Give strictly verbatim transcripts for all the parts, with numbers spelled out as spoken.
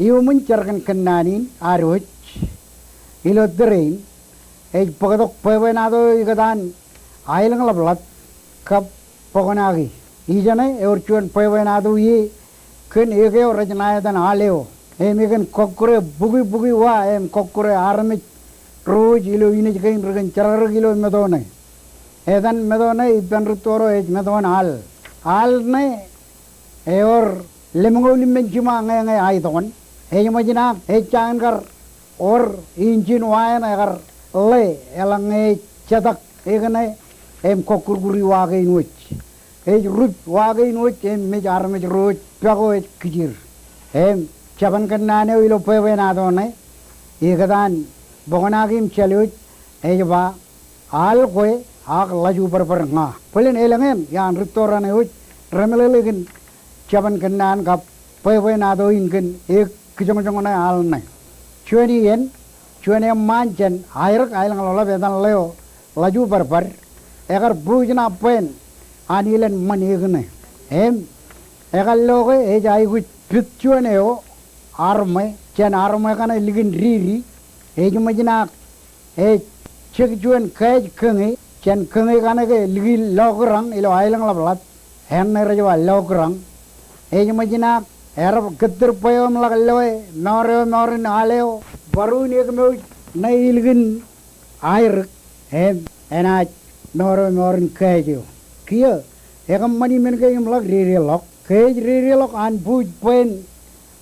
Iuṃwin jerkān kōnnaan in ad wōj ilo tōre in ej bōktok bwebwenato eo ikōtaan aelōñḷapḷap kab bōknaki. Ijeṇe ewōr juon bwebwenato ie kōn ekeo rej ṇa etan al eo im ekōn kọkkure bukwi bukwi wa im kọkkure armej ro wōj ilo inij kein rekōn jerkrōk ilo meto ṇe. Etan meto ṇe ippān rūtto ro ej metoon al. Al ṇe ewōr lemñoul im men jiṃa ñe ñe aetokan. Ej ṃōj naak ej jañin kar wōr injin wa eṇ ekar ḷe eḷaññe ej jetak ekōṇe im kọkkurkuri wa kein wōj. Ej rup wa kein wōj im mej armej ro wōj pako ej kijeer. Im jeban kōnnaan eo ilo bwebwenato ṇe ikōtaan bōknaki im jālwōj ej ba, al kwe ak ḷajubadbad ña. Bōlen elōñ eṇ iaan rūtto raṇe wōj remeḷeḷe kōn jeban kōnnaan kab bwebwenato in kōn ek kijoñjoñ ṇe al ṇe. Juon iien, juon eṃṃaan jān aerōk aelōñḷapḷap etan ḷeo ḷajubadbad, ekar buuj ṇa bwe en an ilān ṃan ekōṇe. Im ekar lo ke ej aikuj pit juon eo armwe jān armwe kaṇe likin didi, ej ṃōj naak ej jek juon kaej kōñe jān kōñe kaṇe ke liki Ḷọkūrañ ilo aelōñḷapḷap, eṇ ṇe rej ba Ḷọkūrañ. Ej ṃōj naak erbal kōttōr bwe eo im ḷak loe mour eo mour in al eo, baruun ekmouj ṇe ilikin aerōk im enaaj mour eo mour in kaej eo. Kiiō ekōṃṃani men kein im ḷak dedeḷọk. Ke ej dedeḷọk an buuj bwe en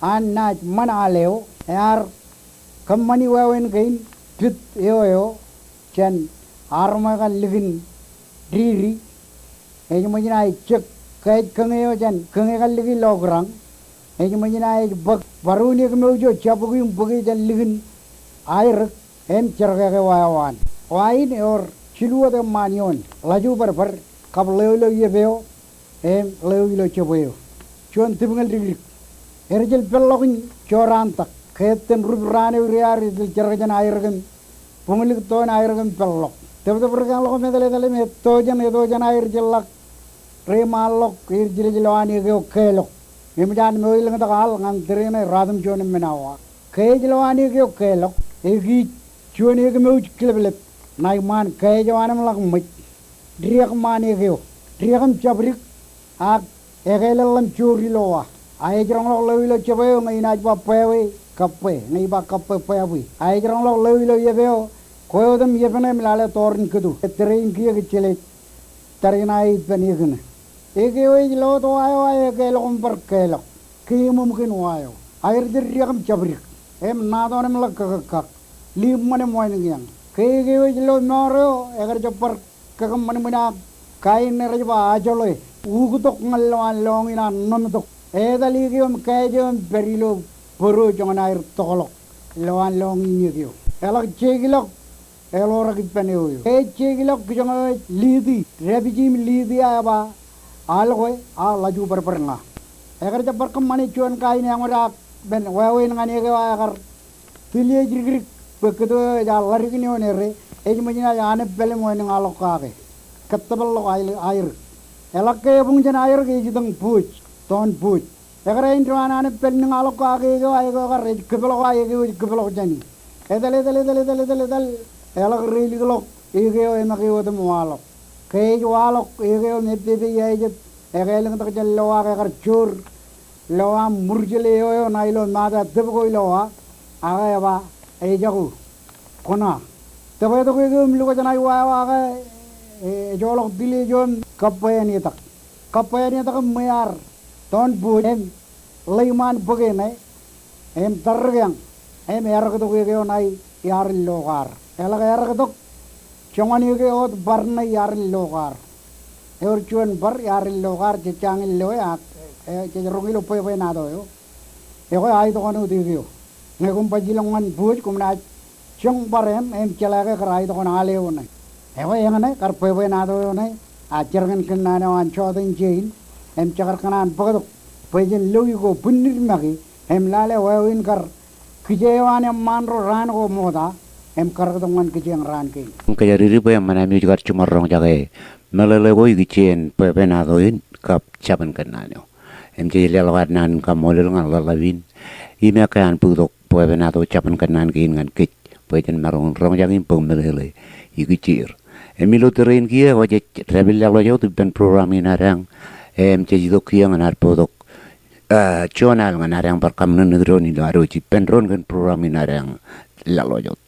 an naaj ṃan al eo, ear kōṃṃani wāween kein pit eo eo jān armwe kaṇ likin didi. Ej ṃōj naak ej jek kaej kōñe eo jān kōñe kaṇ liki Ḷọkūrañ. Ej ṃōj naak ej bōk baruun ekmouj eo jabukwi im bōke jān likin aerōk im jerkeke wa eo an. Wa in ewōr jilu wōt eṃṃaan ioon, ḷajubadbad kab ḷeo ilo iep eo im ḷeo ilo jebwe eo. Juon tipñōl dikdik. Erjel peḷḷọk in joraan tak. Ke ettōn rup raan eo ri ad erjel jerkān aerōk im buñlik toon aerōk im peḷḷọk. Tōptōp ri kaṇ ḷọk im etal etal im etto jān etto jān aer erjel ḷak reiṃaanḷọk, erjilej lowaan ekeo keelọk. Eṃōj an mour elōñ tak al ñan tōre ṇe ratimjuon im men awa. Ke ej lowaan ekeo keelọk, ekiij juon ekmouj kileplep ṇa iṃaan kaej eo an im ḷak ṃōj. Diak ṃaan ekeo. Diak im jabdik ak ekeḷḷaḷḷaṃ joor ilo wa. A ej roñḷọk ḷeo ilo jebwe eo ñe inaaj ba bwābwe, kab bwe, ñe ij ba kab bwe, bwābwe. A ej roñḷọk ḷeo ilo iep eo, kwe wōt im iep ṇe im lale tọọr in kōto. Tōre in kiiō kōj jeḷā ej tariṇae ippān ekōṇe. Ekeo ej lo wōt wa eo a ekeḷḷọk im bar keḷḷọk. Keememej kōn wa eo. Aer jet diak im jabdik. Im ṇa toon im ḷak kakōkkak. Liṃṃan im wānōk iañ. Ke ekeo ej lo mour eo, ekar jab bar kakōṃṃanṃōn ak kain ṇe rej ba ajoḷe. Uktok ñan lowaan lọñiin an ṇoṃtok. Etal ekeo im kaej eo im pād ilo bōro joñan aer tokḷọk lowaan lọñiin ekeo. Eḷak jekḷọk eḷorak ippān eo eo. Ke ej jekḷọk kijoñ eo ej liti, dāpiji im liti a eba, al kwe, a ḷajubadbad ña. Ekar jab bar kōṃṃane juon kain eṃōj ak men wāween ñan ekeo a ekar tūliej dikdik bwe kōto eo ej ḷadik in ioon ere, ej ṃōj naaj anōb pālim wānōk aḷọk kake. Kōttōpḷọk aer, aerōk. Eḷak ke ebuñ jān aerōk ej itōñ buuj, toon buuj. Ekar āindein anōb pāl nōñ aḷọk kake ekeo, aer ekar ej kōpeḷḷọk, aer ekeo ej kōpeḷḷọk jāni. Etal, etal, etal, etal, etal, etal. Eḷak reilikḷọk ekeo eṃōk eo otem waḷọk. Ke ej waḷọk ekeo im epepe iajet, ekeelōñtak jān lowa ak ekar joor lowa im murjele eo eo ṇa ilo mata tōp ko ilo wa, ak eba, ejako, kōṇa. Tōpar tok ekeo im lukwōj ṇa i wa eo ak e, ejoḷọk tile eo im kōbbweeṇ etak. Kōbbweeṇ etak im ṃwear toon buuj im ḷeiṃaan bōke ṇe im tōrrōk iañ im eraktok ekeo ṇa i arrin ḷokaar. Eḷak eraktok joñan ekeo wōt bar ṇe i arrin ḷokaar. Ewōr juon bar i arrin ḷokaar jej jañin loe ak, e, jej roñ ilo bwebwenato eo. Ekwe aitokwan wōt ekeo. Ñe koṃ baj ilọk ñan buuj koṃ naaj joñ bar eṇ im jeḷā ke kar aitokwan al eo ṇe. Ekwe eñṇe kar bwebwenato eo ṇe a jerkān kōnnaan eo an joteen jein im jekar kōṇaan bōktok bwe jen lo iko bwinnid make im lale wāween kar kije eo an eṃṃaan ro raan ko ṃokta im karōktok ñan kijeeñ raan kein. Kōjatdikdik bwe eṃṃan ami wōj kar jiṃor roñjake meḷeḷe ko ikijjeen bwebwenato in kab jeban kōnnaan eo. Im jej leḷọk ad naan in kaṃṃoolol ñan ḷōḷḷap in im ekkā an bōktok bwe epen ato jabōn kōnnaan kein ñan kōj bwe jen maroñ in roñjake im bōk meḷeḷe ikijjeen. Im ilo tōre in kiiō eo jej dāpij laḷḷọk wōt ippān program in ad eañ, im jej itok kiiō ñan ad bōktok, ah, juon al ñan ad eañ bar kaṃōṇōṇō doon ilo ad wōj ippān doon kōn program in ad eañ laḷḷọk wōt.